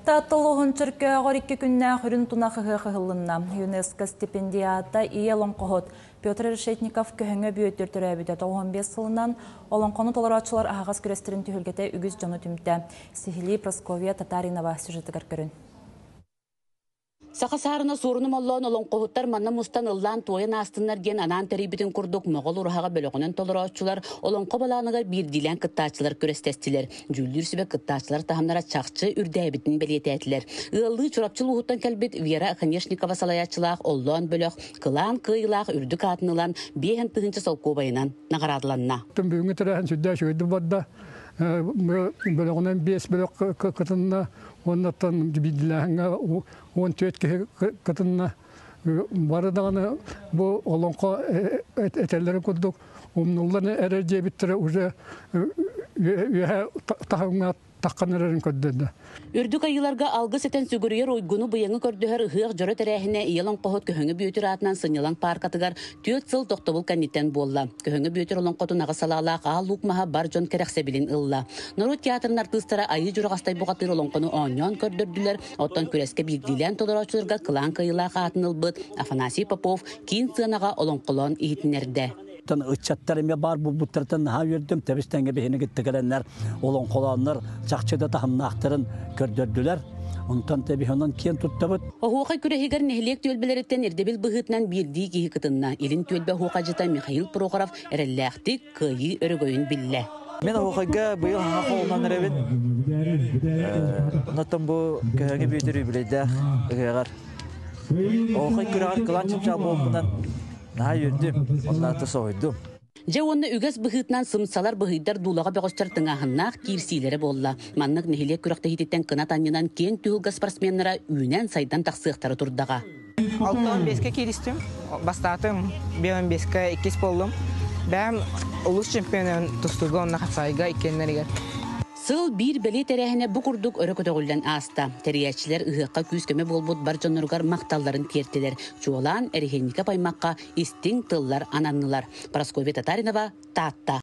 Таатта улууһун Чөркөөҕөр икки күннээх үрүн тунах ыһыах ыһыллынна. ЮНЕСКО стипендиата Ийэ олоҥхоһут Петр Решетников Көһөҥө Бүөтүр төрөөбүтэ 95 сылынан олоҥхону толорооччулар аһаҕас күрэстэрин түһүлгэтэ үгүс дьону түмтэ. Сиһилии Прасковья Татаринова сюжетыгар көрүн. Саха саарына суоруну моллоон олоҥхоһуттар манна мустан ыллаан-туойан аастыннар диэн анаан тэрийбитин курдук Моҕол ураһаҕа бөлөҕүнэн толорооччулар олоҥхо балааныгар биирдиилээн кыттааччылар күрэстэстилэр. Дьүүллүүр сүбэ кыттааччылар таһымнара чахчы үрдээбитин бэлиэтээтилэр. Ыаллыы Чурапчы улууһуттан кэлбит Вера Оконешникова салайааччылаах Оллоон бөлөх кылаан кыайыылаах үрдүк аатын ылан 5000 солкуобайынан наҕараадаланна. Бүгүҥҥү тэрээһин сүрдээх үчүгэйдик барда. Бөлөҕүнэн биэс бөлөх кытынна. Уоннаттан биирдилээһиҥҥэ 14 киһи кытынна. Бары даҕаны бу олоҥхо этэллэрин курдук умнуллан эрэр диэбиттэрэ уже үөһэ таһымҥа таххан эрэрин көрдөрдө. Үрдүк айыыларга алгыс этэн сүгүрүйэр уйгуну-быйаҥы көрдөһөр ыһыах дьоро тэрээһинэ Ийэ олоҥхоһут Көһөҥө Бүөтүр аатынан сынньалаҥ пааркатыгар түөрт сыл тохтобул кэнниттэн буолла. Көһөҥө Бүөтүр олоҥхотун аҕыс салаалаах Аал Луук маһа бар дьон кэрэхсэбилин ылла. Норуот театрын артыыстара Айыы Дьураҕастай бухатыыр олоҥхону оонньоон көрдөрдүлэр, оттон күрэскэ биирдиилээн толорооччуларга кылаан кыайыылаах аатын ылбыт Афанасий Попов киин сыанаҕа олоҥхолоон иһитиннэрдэ. Ыччаттар эмиэ баар буолбуттарыттан наһаа үөрдүм. Тэбис-тэҥҥэ биһини кытта кэлэннэр олоҥхолооннор чахчы да таһымнаахтарын көрдөрдүлэр. Онтон тэбиһ онон киэн туттабыт. Оһуохай күрэһигэр нэһилиэк түөлбэлэриттэн ирдэбил быһыытынан биирдии киһи кытынна. Илин түөлбэ оһуохайдьыта Михаил Прохоров эрэллээхтик кыайыы өрөгөйүн биллэ. Мин оһуохайга быйыл хаҥа холунан эрэбин. Онтон бу көһөҥү бүөтүр үбүлэйдээх ыһыаҕар. Оһуохай күрэҕэр кылаан чыпчаал буолбунан наһаа үөрдүм, онно соһуйдум. Дьэ уонна үгэс быһыытынан сымсалар быһыйдар дуулаҕа бөҕөстөр тыҥааһыннаах киирсиилэрэ буолла. Маннык нэһилиэк күрэхтэһиититтэн кынат анньынан киэҥ түһүлгэ спортсменнара үүнэн-сайдан тахсыахтара турдаҕа. 65-кэ кииристим. Бастаатым, 55-кэ иккис буоллум. Бэйэм улуус чемпионун тустууга уонна хапсаҕайга иккиэннэригэр. Сыл биир бэлиэ тэрээһинэ бу курдук өрө көтөҕүллэн ааста. Тэрийээччилэр ыһыахха күүс-көмө буолбут бар дьонноругар махталларын тиэртилэр. Чуолаан, Эрэһиэнньикэп аймахха истиҥ тыллар ананнылар. Прасковья Татаринова, Таатта.